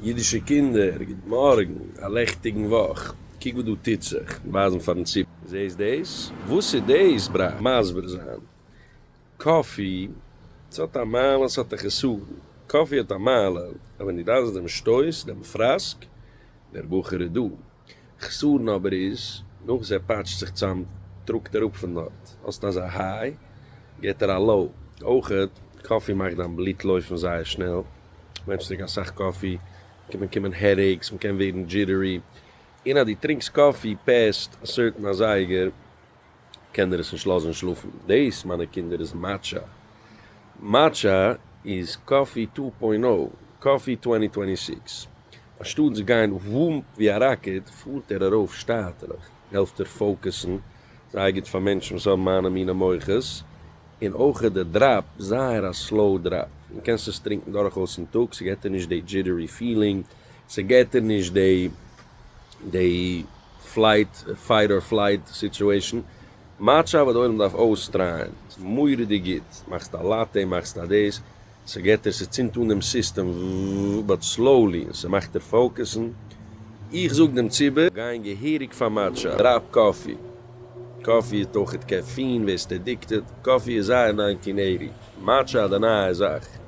אידישע קינדער, גוט מארגן, א לעכטיגן וואך. קוק וואס דא טוט זיך, ווייזן פארן ציבור. זעסט דאס? וואס איז דאס? ברויך מסביר זיין. קאפי, ס'האט א מעלה, ס'האט א חסרון. קאפי האט א מעלה, אז ווען דו דארפסט דעם שטויס, דעם פראסק, דער בחור איז דא. חסרון אבער איז, נאך וואס ער פאטשט זיך צאם, טראגט ער אפ פון דארט. האסט אזא high, געט ער א low. אויכעט, קאפי מאכט דיין בלוט לויפן זייער שנעל. מענטשן טרינקען אסאך קאפי, קען באקומען headaches, מ'קען ווערן jittery. און אז דו טרינקסט קאפי past א certain אזייגער, קען דיר עס נישט לאזן שלאפן. דאס, מיינע קינדער, איז matcha. Matcha איז קאפי two point o, קאפי 2026. אנשטאט צו גיין וואומפ ווי א ראקעט, פארט ער ארויף שטייטעלעך, העלפט ער focus ן, זייער גוט פאר מענטשן וואס האבן מיינע מינע מוחות, און אויך די drop, זייער א slow drop, און קענסט עס טרינקן דורכאויסן טאג, ס'געט דיר נישט די jittery feeling, ס'געט דיר נישט די די flight, fight or flight situation, matcha וואס די עולם דארף אויסטרייען, ס'איז מורא'דיג גוט, מאכסט א latte, מאכסט א דאס, ס'געט דיר, ס'צינדט אן דעם סיסטעם but slowly, און ס'מאכט דיר focus ן, איך זאג דעם ציבור, גיין געהעריג פאר matcha, drop קאפי, קאפי איז אויכעט caffeine, ווערסט addicted, קאפי איז זייער 1980, matcha די נייע זאך.